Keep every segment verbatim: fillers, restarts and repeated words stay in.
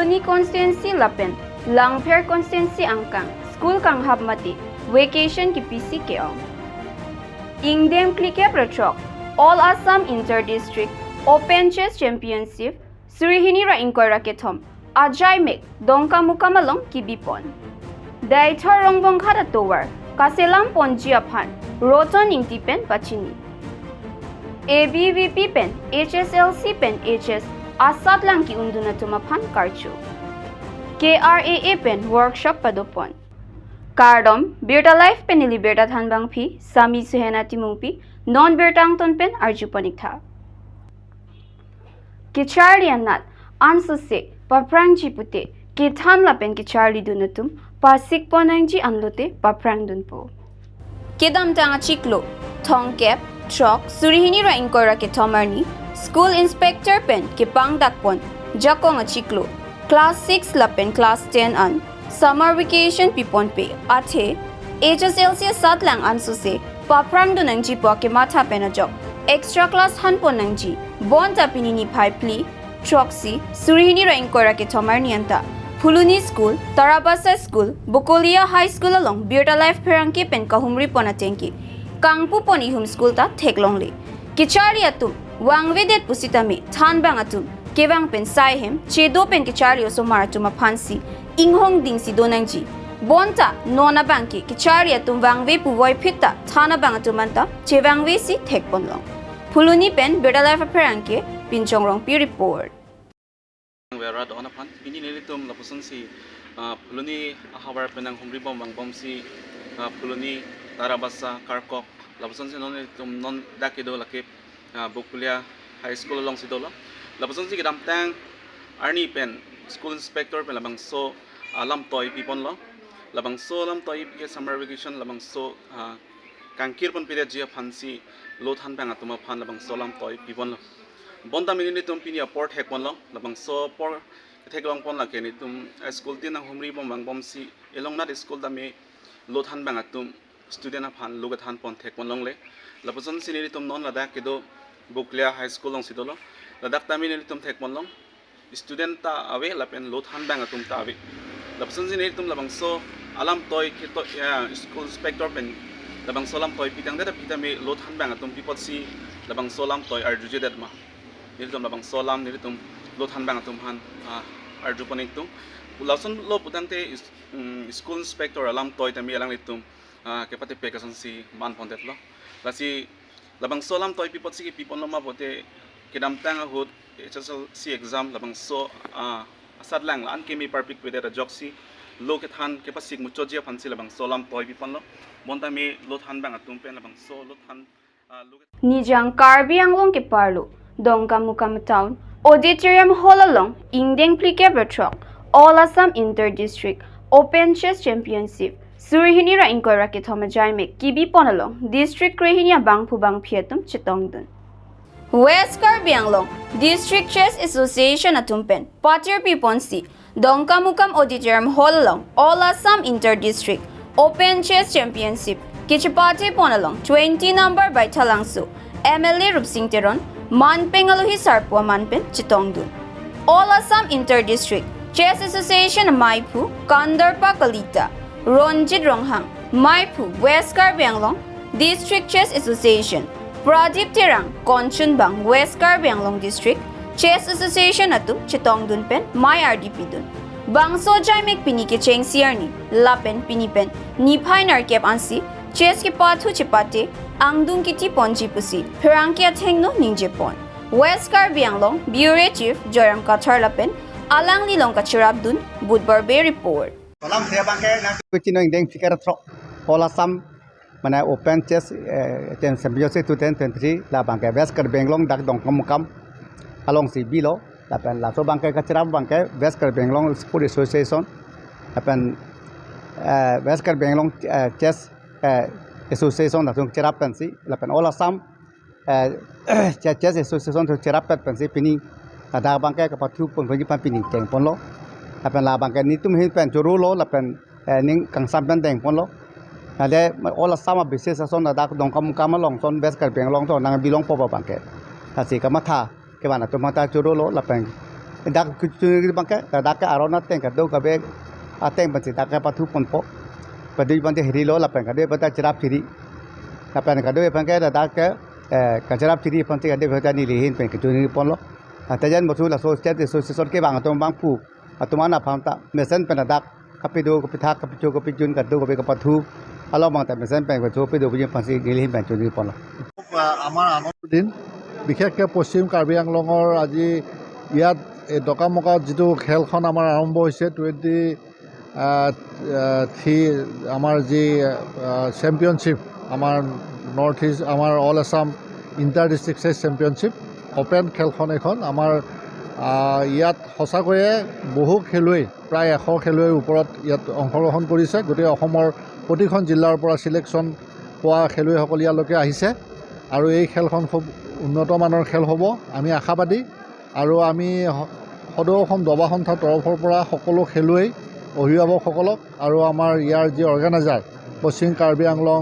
Ni constituency lapen Langpher constituency angkang school kanghap mate vacation kepisi ke-ong. Ingdeng phlikep ra throk All Assam Inter District Open Chess Championship suri hini ra ingkoi ra kethom ajaimek Dongkamukam along kebipon. Deithor Rongbonghat atovar kaselam ponji aphan Roton Ingti pen pachini. A B V P pen H S L C pen H S asatlang ke-undun atum aphan karcho. K R A A pen workshop padopon. Kardom, Birta Live pen neli birta thanbangpi Sami Suhena Timungpi, non birta angton pen arjupon-iktha. Kecharli anat ansose paphrangji pute kethan lapen kecharlidun atum pasikpon nangji anlote paphrangdunpo. Kedamtang achiklo thomkep throk suri hini ra ingkoi ra kethom arni school inspector pen kepangdakpon jakong achiklo class six lapen class ten an summer vacation piponpe, athe H S L C asatlang ansose paphrangdun nangji pu kematha pen ajok extra class hanpon nangji. Bonta pini niphai phli throksi suri hini ra ingkoi ra kethom arni anta Phuloni School, Tarabasa School, Bokolia High School along Birta Live pherangke pen kahumripon atengke kangpupon ihum school ta theklongle. Kecharli atum vangvedet pusitame thanbang atum kevang pen sai hem chedo pen kecharli osomar atum aphansi inghong dingsi do nangji. Bonta non abangke kecharli atum vangve puvoiphit ta than abang atum anta chevangvesi thekponlong. Phuloni pen Birta Live apherangke Pinchong Rongpi report. Vera don aphan pini nelitum lapusonsi, ah, Phuloni ahavar pen nanghumribom vangbomsi, ah, Phuloni, Tarabasa, Karkok lapusonsi non nelitum non dak kedo lake, ah, Bokolia High School alongsi dolo. Lapusonsi kedamtang arni pen school inspector pen labangso, ah, lamtoi piponlo. Labangso lamtoi pi ke summer vacation labangso, ah, kangkirponpedetji aphansi lo thanbang atum aphan labangso lamtoi piponlo. Bonta pini nelitum pini apor thekponlong, labangso apor theklongpon lake nelitum, eh, school tin nanghumribom vangbomsi elongnat school tame lo thanbang atum student aphan lo kethanpon thekponlongle. Lapusonsi nelitum non ladak kedo Bokolia High School alongsi dolo. Ladak tame nelitum thekponlong student ta ave lapen lo thanbang atum ta ave. Lapusonsi nelitum labangso alamtoi keto, ya, school inspector pen labangso lamtoi pitangdet aphi tame lo thanbang atum pipotsi labangso lamtoi arjujedet ma. Nelitum labangso alam nelitum lo thanbang atum aphan, ah, arjupon-iktung. Lasonlo putangte is-, mm, school inspector alamtoi tame alanglitum, ah, kepatepe asonsi manpondetlo. Lasi labangso lamtoi pipotsi kepiponlo ma pote kedamtang ahut H S L C exam labangso, ah, asatlang la-an keme parpikpedet ajoksi lo kethan kepasik muchotji aphansi labangso lamtoi piponlo. Bonta me lo thanbang atum pen labangso lo than, ah, lo kethan Nijang Karbi Anglong keparlo Dongkamukam Town Auditorium Hall along ingdeng phlikep ra throk All Assam Inter District Open Chess Championship suri hini ra ingkoi ra kethom ajaimek kebipon along district krehini abangphu bangphi atum chetongdun. West Karbi Anglong District Chess Association atum pen patirpiponsi Dongkamukam Auditorium Hall along All Assam Inter District Open Chess Championship kechepatepon along twenty number Baithalangso M L A Rupsing Teron manpeng alohi sarpo aman pen chetongdun. All Assam Inter District Chess Association amaiphu Kandarpa Kalita, Ronjit Ronghang, maiphu West Karbi Anglong District Chess Association, Pradip Terang, konchunbang West Karbi Anglong District Chess Association atum chetongdun pen mai ardi pidun. Bangso ajaimek pini kechengsi arni lapen pini pen niphai nerkep ansi chess kepathu chepate angdung kitiponji pusi pherangke athengno ningjepon. West Karbi Anglong Bureau Chief Joyram Kathar lapen alanglilong kacherapdun Budbar Bey report. Salam saya bangke na kuchino ingdeng phlikep ra throk All Assam mane Open Chess, eh, Championship two thousand twenty-three la bangke West Karbi Anglong dak Dongkamukam alongsi bilo lapen laso bangke kacherap bangke West Karbi Anglong Sport Association lapen, eh, West Karbi Anglong, eh, Chess, eh, Association latum cherap pensi lapen All Assam eh, che-, Chess Association atum cherap pet pensi pini ladak bangke kapathu ponponji aphan pini chengponlo. Lapen la bangke netum ahin pen chorolo lapen, eh, ning kangsam pen dengponlo. Lale All Assam abises ason ladak Dongkamukam along ason West Karbi Anglong ason nangbilongpo ba bangke. Lasi kamatha kevan atum amatha chorolo lapen Dak kechunri abangke, dak ke aron ateng kadokave ateng pensi dak ke pathu ponpo. Padu abangke hiri lo lapen kado abangke cherap chiri. Lapen kado abangke dak ke, eh, kacherap chiri pensi kado abangke neli ahin pen kechunri ponlo. Athe jan mosu laso State Association kevang atum abang pu atum an aphan ta mesen pen dak kapido, kapithak, kapicho, kapijun, kadokave kapathu along abang ta mesen pen kacho pido pijun pensi neli ahin pen chunri ponlo. আমাৰ আনন্দৰ দিন। বিশেষকৈ পশ্চিম কাৰ্বি আংলঙৰ আজি ইয়াত এই ডকামকাত যিটো খেলখন আমাৰ আৰম্ভ হৈছে, টুৱেণ্টি থ্ৰী, আমাৰ যি চেম্পিয়নশ্বিপ, আমাৰ নৰ্থ ইষ্ট, আমাৰ অল আছাম ইণ্টাৰ ডিষ্ট্ৰিক্ট চেছ চেম্পিয়নশ্বিপ অপেন খেলখন এইখন। আমাৰ আহ, ইয়াত সঁচাকৈয়ে বহু খেলুৱৈ, প্ৰায় এশ খেলুৱৈৰ ওপৰত ইয়াত অংশগ্ৰহণ কৰিছে। গোটেই অসমৰ প্ৰতিখন জিলাৰ পৰা ছিলেকশ্যন পোৱা খেলুৱৈসকল ইয়ালৈকে আহিছে আৰু এই খেলখন খুব উন্নত মানৰ খেল হ'ব, আমি আশাবাদী। আৰু আমি স-, সদৌ অসম দবা সন্থাৰ তৰফৰ পৰা সকলো খেলুৱৈ, অভিভাৱকসকলক আৰু আমাৰ ইয়াৰ যি অৰ্গেনাইজাৰ, পশ্চিম কাৰ্বি আংলং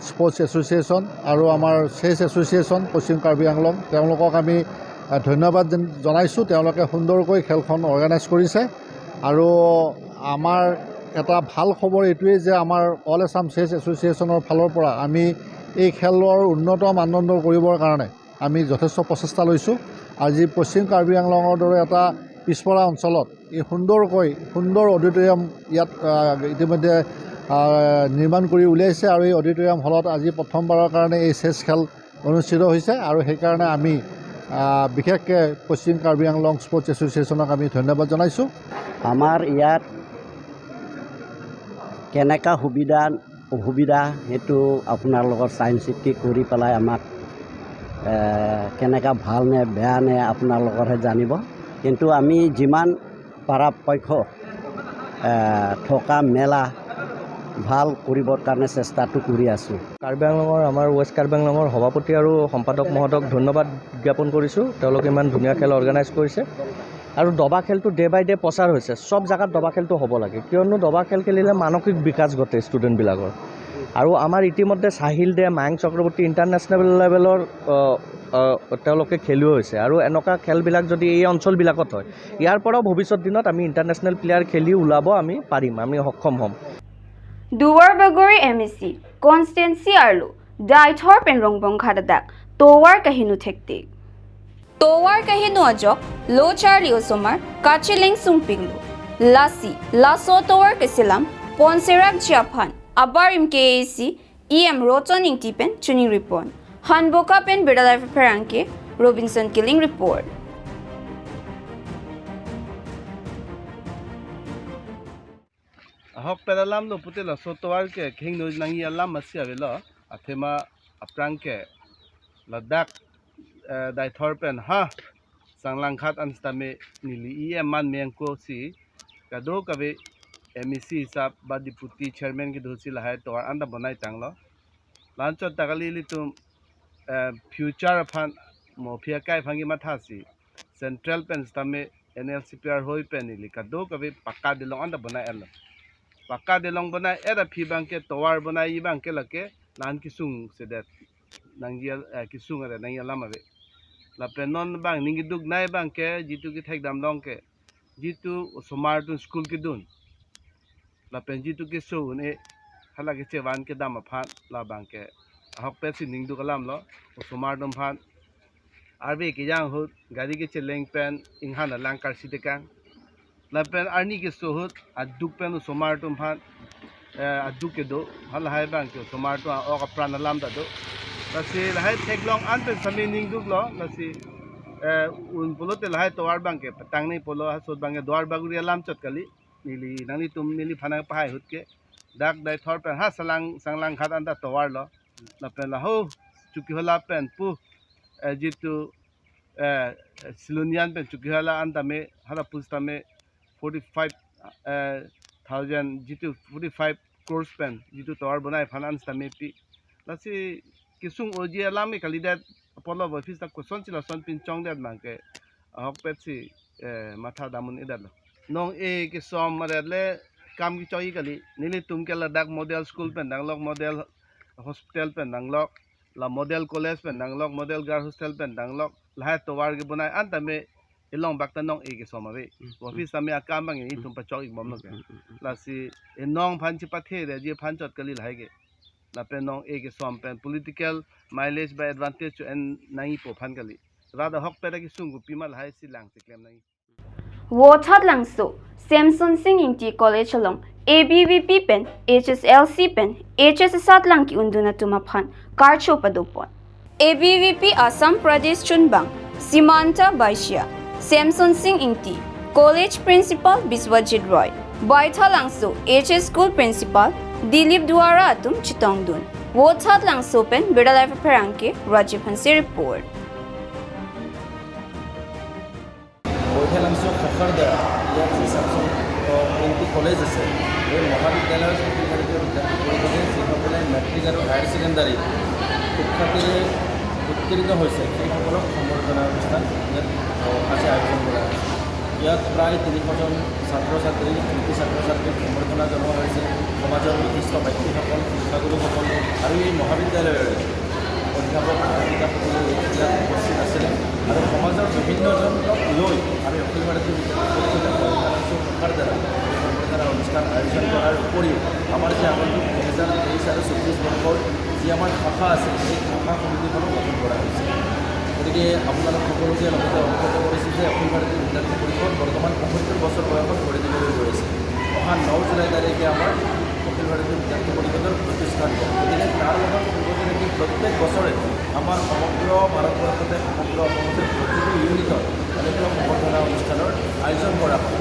স্পৰ্টছ এছ'চিয়েশ্যন আৰু আমাৰ চেছ এছ'চিয়েশ্যন পশ্চিম কাৰ্বি আংলং, তেওঁলোকক আমি, আহ, ধন্যবাদ জন-, জনাইছোঁ। তেওঁলোকে সুন্দৰকৈ খেলখন অৰ্গেনাইজ কৰিছে আৰু আমাৰ এটা ভাল খবৰ এইটোৱেই যে আমাৰ অল আছাম চেছ এছ'চিয়েশ্যনৰ ফালৰ পৰা আমি এই খেলৰ উন্নত মানদণ্ড কৰিবৰ কাৰণে আমি যথেষ্ট প্ৰচেষ্টা লৈছোঁ। আজি পশ্চিম কাৰ্বি আংলঙৰ দৰে এটা পিছপৰা অঞ্চলত এই সুন্দৰকৈ, সুন্দৰ অডিটৰিয়াম ইয়াত, আহ, ইতিমধ্যে, আহ, নিৰ্মাণ কৰি উলিয়াইছে আৰু এই অডিটৰিয়াম হলত আজি প্ৰথমবাৰৰ কাৰণে এই চেছ খেল অনুষ্ঠিত হৈছে আৰু সেইকাৰণে আমি, আহ, বিশেষকৈ পশ্চিম কাৰ্বি আংলং স্পৰ্টছ এছ'চিয়েশ্যনক আমি ধন্যবাদ জনাইছোঁ। আমাৰ ইয়াত কেনেকা সুবিধা অসুবিধা সেইটো আপোনালোকৰ চাই চিতি কৰি পেলাই আমাক, এ, কেনেকা ভাল নে বেয়া নে আপোনালোকৰহে জানিব। কিন্তু আমি যিমান পৰাপক্ষ, এ, থকা মেলা ভাল কৰিবৰ কাৰণে চেষ্টাটো কৰি আছোঁ। কাৰ্বি আংলঙৰ, আমাৰ ৱেষ্ট কাৰ্বি আংলঙৰ সভাপতি আৰু সম্পাদক মহোদয়ক ধন্যবাদ জ্ঞাপন কৰিছোঁ, তেওঁলোকে ইমান ধুনীয়া খেল অৰ্গেনাইজ কৰিছে। আৰু দবা খেলটো ডে বাই ডে প্ৰচাৰ হৈছে, চব জেগাত দবা খেলটো হ'ব লাগে, কিয়নো দবা খেল খেলিলে মানসিক বিকাশ ঘটে ষ্টুডেণ্টবিলাকৰ। আৰু আমাৰ ইতিমধ্যে চাহিল দে, মায়ংক চক্ৰৱৰ্তী ইণ্টাৰনেশ্যনেল লেভেলৰ, আহ, আহ, তেওঁলোকে খেলুৱৈ হৈছে। আৰু এনেকুৱা খেলবিলাক যদি এই অঞ্চলবিলাকত হয়, ইয়াৰ পৰাও ভৱিষ্যত দিনত আমি ইণ্টাৰনেশ্যনেল প্লেয়াৰ খেলি ওলাব আমি পাৰিম, আমি সক্ষম হ'ম। Duarbagori M A C constituency arlo Daithor pen Rongbong khat adak tovar kaheno thektik. Tovar kaheno ajok lo charli osomar kachelang sungpiklo. Lasi laso tovar keselam ponserakji aphan abarim K A A C E M Roton Ingti pen choningri pon. Hanboka pen Birla Live pherangke Robinson Killing report. Ahokpet alam lo pute laso tovar ke kehingno nangji alam masi avelo, athema aphrang ke ladak, eh, Daithor pen ha Sanglangkhat an sitame neli E M man mengko si kadokave M A C hisap ba deputy chairman kedo si lahai tovar anta bonai tanglo. La-anchot ta kali ilitum, eh, future aphan mo aphi akai aphan kematha si central pen sitame N L C P arhoi pen neli kadokave pakka dolong anta bonai etlo. Pakka dolong bonai et aphi abangke tovar bonai abangke lake la-an kesung sedet nangji al-, eh, kesung ave nangji alam ave. Lapen non abang ning keduk nai abangke jitu kethekdam long ke, jitu osomar atum school kedun, lapen jitu keso un-e, hala kechevan kedam aphan labangke ahokpet si ning duk alam lo. Osomar atum aphan arve kejang ahut gari kecheleng pen inghan alang karsi tekang. Lapen arni keso ahut aduk pen osomar atum aphan, eh, aduk kedo, halahai abangke osomar atum a-ok apran alam ta do. Lasi lahai theklong an pen sitame ning duklo, lasi, eh, un pulote lahai tovar abangke petang ni pulo, hasot abangke Duarbagori alam chot kali. Neli nanglitum neliphan nangpahai ahut ke dak Daithor pen ha Salang, Sanglangkhat anta tovar lo. Lapen laho Chokihola pen pu, eh, jitu, eh, Silonijan pen Chokihola anta me hala pusitame forty five, eh, thousand jitu forty five crores pen jitu tovar bonai aphan an sitame pi. Lasi kesung oji alam e kalidet apotlo office ta kosonsi lason pinchongdet abangke ahokpet si, eh, matha dam un-edetlo. Nong-e kesom aret le kam kechoji kali. Nelitum ke ladak model school pen danglok, model hospital pen danglok, la model college pen danglok, model girl hostel pen danglok, lahai tovar kebonai anta me Ilong bak ta nong-e kesom ave. Hmm. Office tame akam abang itum pachok-ik bomlo ke. Hmm, hmm, hmm. Lasi inong aphan chipathe-reji aphan chot kali lahai ke. Lapen nong-e kesom pen political mileage ba advantage cho-en nangjipo aphan kali. Rat ahokpet akesung kopima lahai si lang chiklem nangji. Vothatlangso Semsonsing Ingti College along A B V P pen H S L C pen H S asatlang ke-undun atum aphan karcho padopon. A B V P Assam Pradesh chunbang Simanta Baisia, Semsonsing Ingti, College Principal Biswajit Roy, Baithalangso H S School Principal Dilip Duara atum chetongdun. Vothatlangso pen Birla Live apherangke Rajiv Hanse report. বৈঠালাংচ' শাখাৰ দ্বাৰা ইয়াত যি চামচুং, অ, N T college আছে, এই মহাবিদ্যালয়ৰ শিক্ষাৰ্থী বিদ্যাৰ্থী পৰিষদে যিসকলে মেট্ৰিক আৰু হায়াৰ ছেকেণ্ডাৰী শিক্ষাৰ্থীৰে উত্তীৰ্ণ হৈছে, সেইসকলক সম্বৰ্ধনা অনুষ্ঠান ইয়াত, অ, আজি আয়োজন কৰা হৈছে। ইয়াত প্ৰায় তিনিশজন ছাত্ৰ ছাত্ৰী, কৃতি ছাত্ৰ ছাত্ৰীক সম্বৰ্ধনা জনোৱা হৈছে। সমাজৰ বিশিষ্ট ব্যক্তিসকল, শিক্ষাগুৰুসকল আৰু এই মহাবিদ্যালয়ৰে অধ্যাপক অধ্যাপিকাসকলো ইয়াত উপস্থিত আছিলে আৰু সমাজৰ বিভিন্নজনক লৈ আমি অখিল ভাৰতীয় বিদ্যাৰ্থী পৰিষদে বৈঠালাংচ' শাখাৰ দ্বাৰা এই সম্বৰ্ধনা অনুষ্ঠান আয়োজন কৰাৰ উপৰিও আমাৰ যি আগন্তুক দুহেজাৰ তেইছ আৰু চৌব্বিছ বৰ্ষৰ যি আমাৰ শাখা আছে, সেই শাখা সমিতিখনো গঠন কৰা হৈছে। গতিকে আপোনালোক সকলোকে লগতে অৱগত কৰিছোঁ যে অখিল ভাৰতীয় বিদ্যাৰ্থী পৰিষদ বৰ্তমান পঁয়সত্তৰ বছৰ বয়সত ভৰি দিবলৈ গৈ আছে। অহা ন জুলাই তাৰিখে আমাৰ অখিল ভাৰতীয় বিদ্যাৰ্থী পৰিষদৰ প্ৰতিষ্ঠা দিৱস। গতিকে তাৰ লগত সংগতি ৰাখি প্ৰত্যেক বছৰে আমাৰ সমগ্ৰ ভাৰতবৰ্ষতে, সমগ্ৰ অসমতে প্ৰতিটো ইউনিটত এনেকুৱা সম্বৰ্ধনা অনুষ্ঠানৰ আয়োজন কৰা হয়।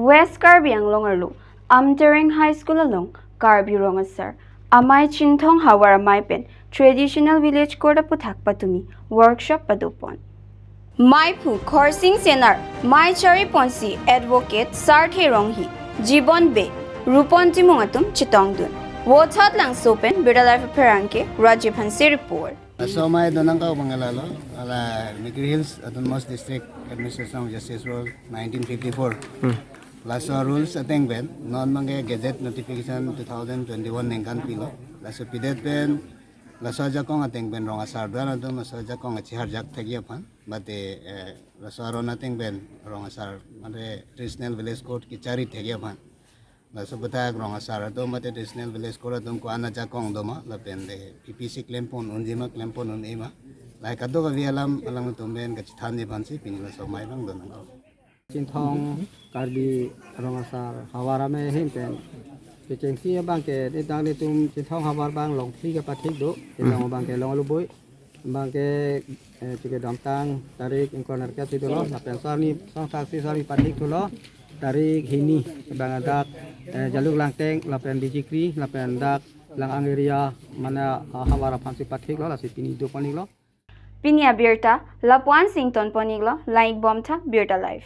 West Karbi Anglong arlo Amtereng High School along Karbi Rong Asar Amei Chinthong Havar Amei pen Traditional Village Code aputhak patumi workshop padopon. Meiphu Khorsing Senar mei chariponsi Advocate Sarthe Ronghi, Jibon Bey, Rupon Timung atum chetongdun. Vothatlangso pen Birla Live apherangke Rajiv Hanse report. Laso amei donangkok abang lalo, ala Mikir Hills Autonomous District Administration of Justice Rule nineteen fifty-four. Hmm. Laso rules ateng pen non abangke gazette notification two thousand twenty-one ningkan pilo. Laso pidet pen laso ajakong ateng pen rong asar do-an atum laso ajakong kachiharjak thekji aphan. Mate, eh, laso aron ateng pen rong asar, mate traditional village code kechari thekji aphan. Laso aputhak rong asar atum mate traditional village code atum ko-an ajakong doma lapen de P P C klempon unji ma klempon un-e ma. Lahai kadokave alam alangtum pen kachethanji aphansi pini laso amei abang donangkok. Chinthong Karbi Rong Asar Havar Amei ahin pen kechengsi abangke, nidang netum Chinthong Havar abang long phli kepathik do, kelong abangke Long Aluboi, abangke, eh, chike damtang tarik ingkoi nerkep si dolo, lapen sarni songthaksi sarni pathik thulo, tarik hini abang dak, eh, Jaluk Langteng, lapen Bijikri, lapen dak Langang area, mane, ah, Havar aphansi pathiklo, lasi pini doponiklo. Pini abirta lapu-an si ingtonponiklo, lang-ik bomtha Birla Live.